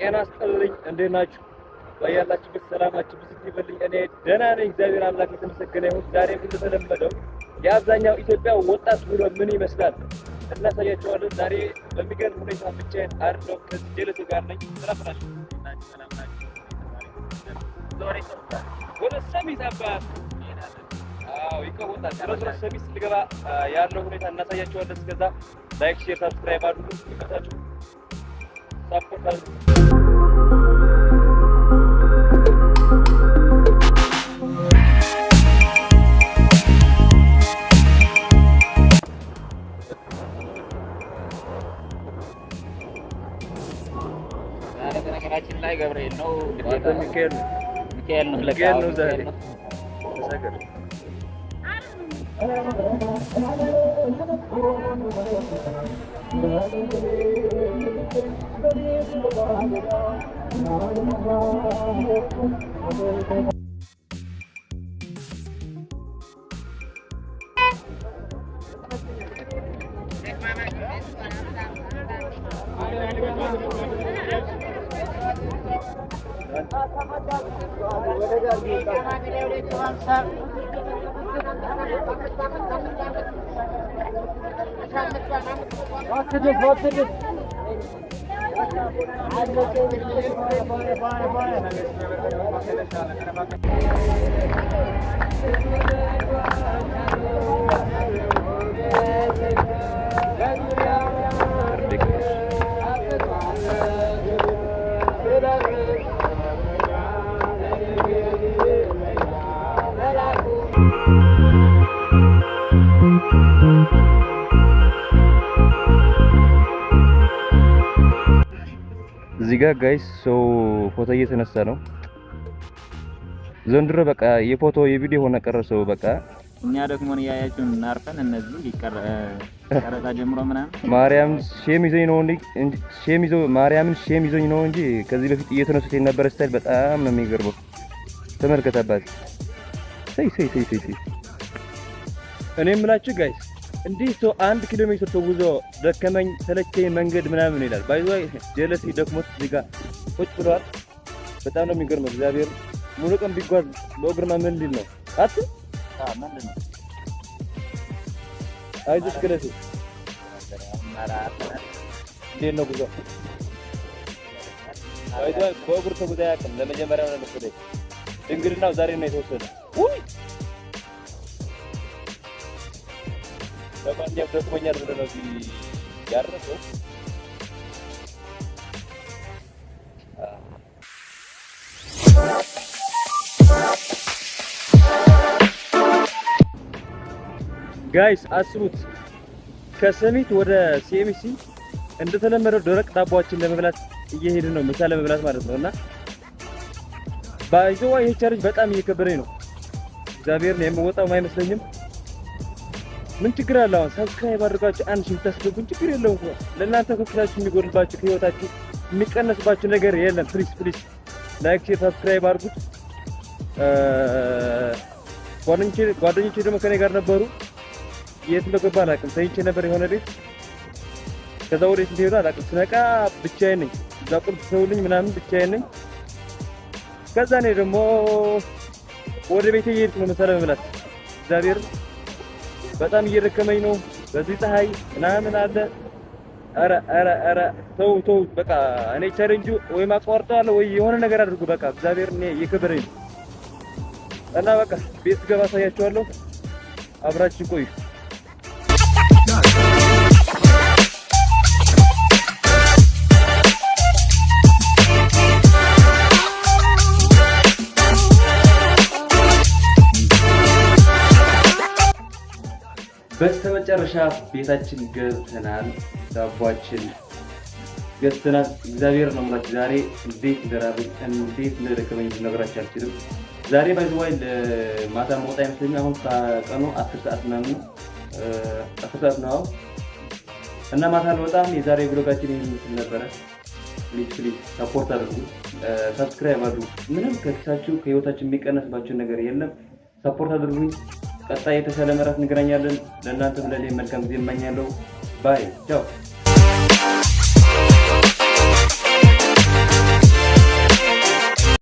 ጤና ይስጥልኝ። እንዴት ናችሁ? በያላችሁበት ሰላማችሁ ብዙ ይበልኝ። እኔ ደህና ነኝ፣ እግዚአብሔር አምላክ የተመሰገነ ይሁን። ዛሬም እንደተለመደው የአብዛኛው ኢትዮጵያ ወጣት ውሎ ምን ይመስላል እናሳያቸዋለን። ዛሬ በሚገርም ሁኔታ ብቻዬን አይደለሁም፣ ከዚህ ጀለሴ ጋር ነኝ። ሰላም ናችሁ? ወደ ሰሚት አባት፣ አዎ ይቀወጣል። ዞሮ ዞሮ ሰሚት ስንገባ ያለው ሁኔታ እናሳያቸዋለን። እስከዛ like፣ share፣ subscribe አድርጉ። ይመቻችሁ። Support አድርጉ። ዛሬ በነገራችን ላይ ገብርኤል ነው። ማታ ሚካኤል ነው። ሚካኤል ነው። ለካ ሚካኤል ነው ዛሬ። ሚካኤል ነው። ተሰገደ። እዚህ ጋር guys ሰው ፎቶ እየተነሳ ነው። ዘንድሮ በቃ የፎቶ የቪዲዮ ሆነ ቀረ ሰው በቃ። እኛ ደግሞ እያያችሁን እናርፈን እነዚህ ቀረጻ ጀምሮ ምናምን። ማርያም shame ይዞኝ ነው እንጂ፣ shame ይዞ፣ ማርያምን shame ይዞኝ ነው እንጂ ከዚህ በፊት እየተነሱት የነበረ style በጣም ነው የሚገርመው። ተመልከት አባቴ። ሰይ ሰይ ሰይ ሰይ ሰይ። እኔ የምላችሁ guys፣ እንዲህ ሰው 1 ኪሎ ሜትር ተጉዞ ደከመኝ ሰለቸኝ መንገድ ምናምን ይላል። By the way ጀለሲ ደክሞት እዚህ ጋር ቁጭ ብሏል። በጣም ነው የሚገርመው። እግዚአብሔር ሙሉ ቀን ቢጓዝ በእግርማ ምን ሊል ነው? አት ምንድን ነው? አይዞሽ ገለሲ፣ እንዴት ነው ጉዞ? By the way በእግር ተጉዞ አያውቅም። ለመጀመሪያው ነው መሰለኝ። ድንግልናው ዛሬ ነው የተወሰደ። ውይ፣ ለማንኛውም ደክሞኛል ብሎ ነው እዚህ ያረፈው። Guys፣ አስቡት፣ ከሰሚት ወደ ሲኤምሲ እንደተለመደው ደረቅ ዳቦችን ለመብላት እየሄድን ነው፣ ምሳ ለመብላት ማለት ነው። እና by the way ይሄ challenge በጣም እየከበደኝ ነው። እግዚአብሔርን የምወጣው አይመስለኝም። ምን ችግር አለ? አሁን subscribe አድርጋችሁ 1000 ብታስገቡኝ ችግር የለውም እኮ። ለእናንተ ከፊታችሁ የሚጎድልባችሁ፣ ከህይወታችሁ የሚቀነስባችሁ ነገር የለም። Please, please like፣ share፣ subscribe አድርጉት። ጓደኞቼ ደግሞ ከኔ ጋር ነበሩ። የት እንደገባ አላውቅም። ተኝቼ ነበር የሆነ ቤት። ከዛ ወዴት እንደሄዱ አላውቅም። ስነቃ ብቻዬን ነኝ። እዛ ቁልፍ ሰውልኝ ምናምን ብቻዬን ነኝ። ከዛ እኔ ደግሞ ወደ ቤቴ እየሄድኩ ነው ምሳ ለመብላት። እግዚአብሔር በጣም እየደከመኝ ነው። በዚህ ፀሐይ ምናምን አለ። ኧረ ኧረ ኧረ ተው ተው፣ በቃ እኔ ቻሌንጁ ወይም አቋርጠዋለሁ ወይ የሆነ ነገር አድርጉ። በቃ እግዚአብሔር እኔ እየከበደኝ ነው እና በቃ ቤት ስገባ አሳያችኋለሁ። አብራችሁ ቆዩ። በስተመጨረሻ ቤታችን ገብተናል። ዳቧችን ገዝተናል። እግዚአብሔር ነው የምላችሁ ዛሬ እንዴት እንደራበኝ፣ እንዴት እንደደከመኝ ልነግራችሁ አልችልም። ዛሬ by the way ማታ መውጣ አይመስለኝም። አሁን ከቀኑ 10 ሰዓት ምናምን ነው፣ 10 ሰዓት ነው እና ማታ አልወጣም። የዛሬ vlog ኣችን ይህን ምስል ነበረ። Please, please support አድርጉ፣ subscribe አድርጉ። ምንም ከኪሳችሁ ከህይወታችሁ የሚቀነስባችሁ ነገር የለም። Support አድርጉኝ። ቀጣይ የተሻለ ምዕራፍ እንገናኛለን። ለእናንተም ለእኔም መልካም ጊዜ እመኛለሁ። Bye፣ ቻው።